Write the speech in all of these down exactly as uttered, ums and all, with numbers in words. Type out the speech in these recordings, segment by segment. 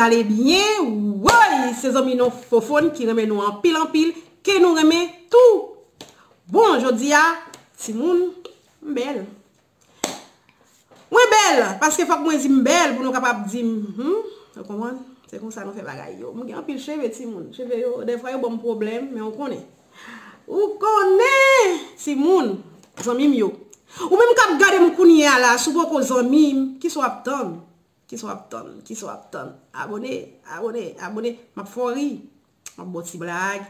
ale byen, woy! Se zanmi nou Fofòn ki renmen nou anpil, anpil, ke nou renmen tou. Bon, jodi a, timoun, m bèl. Mwen bèl, paske fòk mwen di m bèl pou nou kapab di m, hmm, ou konprann? Se konsa nou fè bagay yo. Mwen gen anpil cheve, timoun. Cheve yo, dèfwa yo ban m pwoblèm, men ou konnen. Ou konnen, timoun, zanmi m yo. Ou menm k ap gade m kounye a la, si w poko zanmi m, kisa w ap tann? Kisa w ap tann? Kisa w ap tann? Abòne, abòne, abòne. M ap fè w ri. M ap ba w ti blag.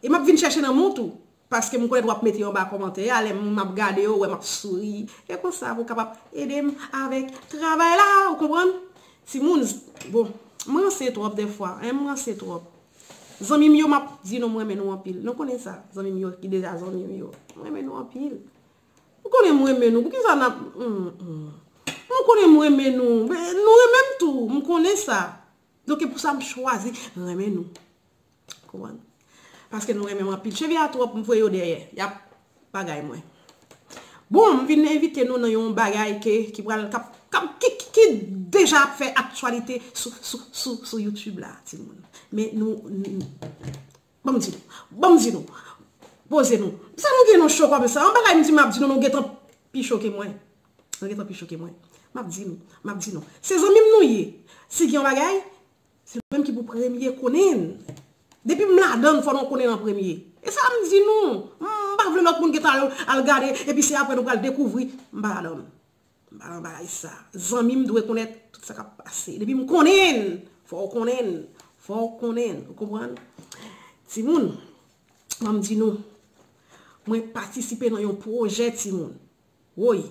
E m ap vin chèche nan men w tou. Paske m konnen w ap mete yo anba kòmantè a, lè m ap gade yo, w wè m ap souri. E konsa, pou w kapab ede m avèk travay la, ou konprann? Timoun, bon, m ranse twòp dèfwa, en, m ranse twòp. Zanmi m yo, m ap di nou m renmen nou anpil. Nou konnen sa, zanmi m yo ki deja zanmi m yo. M renmen nou anpil. M konnen m renmen nou. Poukisa n ap, hmm, hmm. M konnen m renmen nou. Men, nou renmen m tou. M konnen sa. Donk, e pou sa m chwazi renmen nou. Konprann? Paske nou renmen m anpil. Cheve a twòp, m voye yo dèyè. Y ap bagay mwen. Bon, m vin envite nou nan yon bagay ke, ki pral, k ap, k ap, ki, ki, ki deja ap fè aktyalite sou, sou, sou, sou YouTube la, timoun. Men nou, nou, Ban m di nou. Ban m di nou. Poze nou. Sa nou gen nou cho kòmsa? Yon bagay m di m ap di nou, nou gentan pi cho ke mwen. Nou gentan pi cho ke mwen. M ap di nou. M ap di nou. Se zanmi m nou ye. Si gen yon bagay, se nou menm ki pou premye konnen l. Depi m ladan l, fò nou konnen l an premye. E sa m di nou. M pa vle lòt moun gentan al, al gade, epi se apre nou pral dekouvri. M pa ladan l. M pa nan bagay sa. Zanmi m dwe konnen tout sa k ap pase. Depi m konnen l, fò w konnen l. Fò w konnen l. Ou konprann? Timoun, ban m di nou, mwen patisipe nan yon pwojè, timoun. Woy.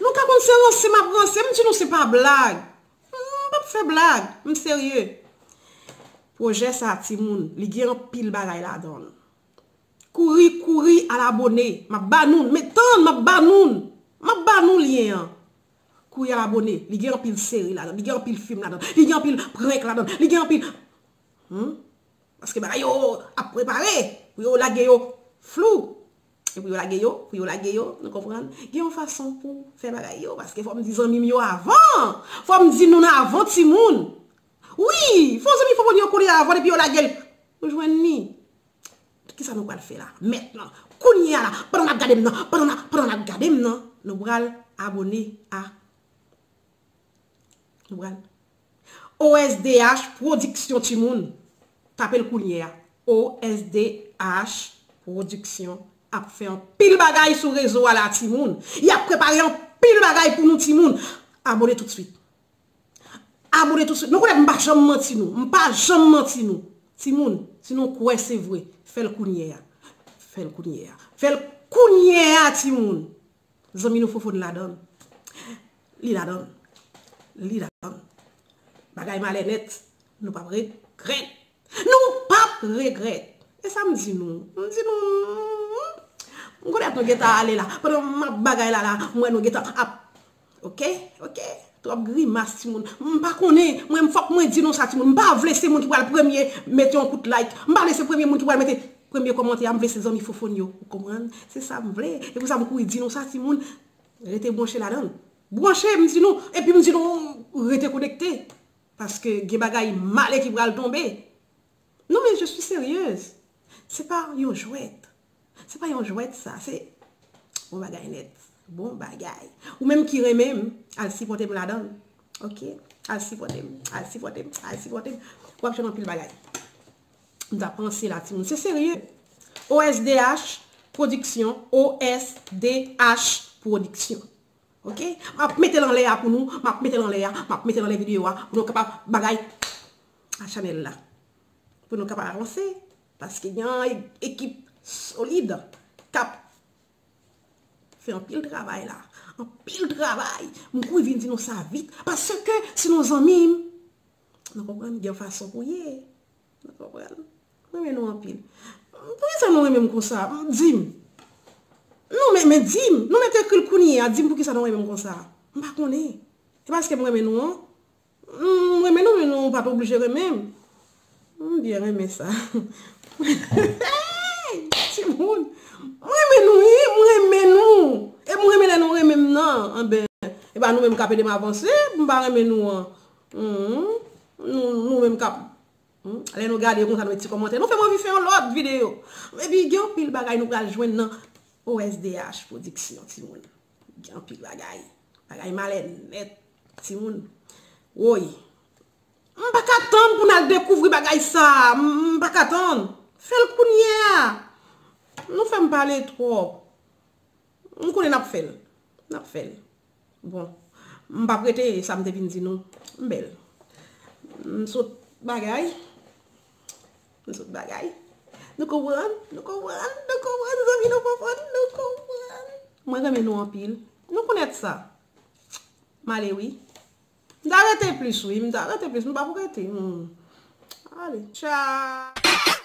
Nou ka konn se ranse m ap ranse, m di nou se pa blag. M p ap fè blag, m serye. Pwojè sa, timoun, li gen anpil bagay ladan l. Kouri, kouri, al abòne. M ap ba nou l. Men tann, m ap ba nou l. M ap ba nou lyen an. Kouri al abòne. Li gen anpil seri ladan. Li gen anpil fim ladan. Li gen anpil prank ladan. Li gen anpil. Hmm? Paske bagay yo ap prepare pou yo lage yo flou. E pou yo lage yo, pou yo lage yo, nou konprann? Gen yon fason pou fè bagay yo. Paske fò m di zanmi m yo avan. Fò m di nou avan, timoun. Wi, fò zanmi Fofòn yo konnen avan epi yo lage l. Nou jwenn li. Kisa nou pral fè la? Mentnan. Kounye a la, pandan n ap gade m nan, pandan n ap, pandan n ap gade m nan, nou pral abòne a, nou pral O S D H Production, timoun. Tape l kounye a. O S D H Production ap fè anpil bagay sou rezo a la, timoun. Y ap prepare anpil bagay pou nou, timoun. Abòne toutswit. Abòne toutswit. Nou konnen m pa janm manti nou. M pa janm manti nou. Timoun, si nou kwè se vre, fè l kounye a. Fè l kounye a. Fè l kounye a, timoun. Zanmi nou Fofòn ladan l. Li ladan l. Li ladan l. Bagay malè nèt. Nou p ap regrèt. Nou p ap regrèt. E sa m di nou. M di nou, m konnen nou gentan ale la. Pandan m ap bagay la la, m wè nou gentan ap. Oke, oke. Twòp grimas, timoun. M pa konnen. Mwen, fòk mwen di nou sa, timoun. M pa vle se moun ki pral premye mete yon kout like. M pa vle se premye moun ki pral mete premye kòmantè a. M vle se zanmi Fofòn yo. Ou konprann? Se sa m vle. E pou sa m kouri di nou sa, timoun. Rete branche ladan l. Branche, m di nou. Epi m di nou, rete konekte. Paske gen bagay malè ki pral tonbe. Non, men je suis sérieuse. Se pa yon jwèt. Se pa yon jwèt sa. Se bon bagay nèt. Bon bagay. Ou menm ki renmen m, al sipòte m ladan l. Oke? Al sipòte m. Al sipòte m. Al sipòte m. W ap jwenn anpil bagay. M ta panse la, timoun. Se serye. O S D H Production. O S D H Production. Oke? M ap mete l anlè a pou nou. M ap mete l anlè a. M ap mete l anlè videyo a. Pou nou kapab bagay a chanèl la. Pou nou kapab avanse. Paske gen yon e-, ekip solid k ap fè anpil travay la. Anpil travay. M kouri vin di nou sa vit. Paske se nou zanmi m. Nou konprann? Gen fason pou ye. Nou konprann? Mwen renmen nou anpil. Poukisa nou renmen m konsa? Di m. Non, men, men di m. Nou mèt ekri l kounye a. Di m poukisa nou renmen m konsa. M pa konnen. Se paske m renmen nou an. M renmen nou, men nou pa t oblije renmen m. M byen renmen sa. Timoun. M renmen nou, wi. M renmen nou. E m renmen lè nou renmen m nan. Anben, e pa nou menm k ap ede m avanse. M pa renmen nou an. Hmm. Nou, nou menm k ap, hmm, lè nou gade yo konsa, nou met ti kòmantè. Nou fè m anvi fè yon lòt videyo. Epi gen anpil bagay nou pral jwenn nan O S D H Production, timoun. Gen anpil bagay. Bagay malè nèt, timoun. Woy. M pa ka tann pou n al dekouvri bagay sa. M pa ka tann. Fè l kounye a. Nou fè m pale twòp. M konnen n ap fè l. N ap fè l. Bon. M p ap rete, sa m te vin di nou. M bèl. M sot bagay. M sot bagay. Nou konprann? Nou konprann? Nou konprann, zanmi nou konprann? Nou konprann? Mwen renmen nou anpil. Nou konèt sa. M ale wi. M ta rete plis wi. M ta rete plis. M pa pou rete. Hmm. Ale. Tcha.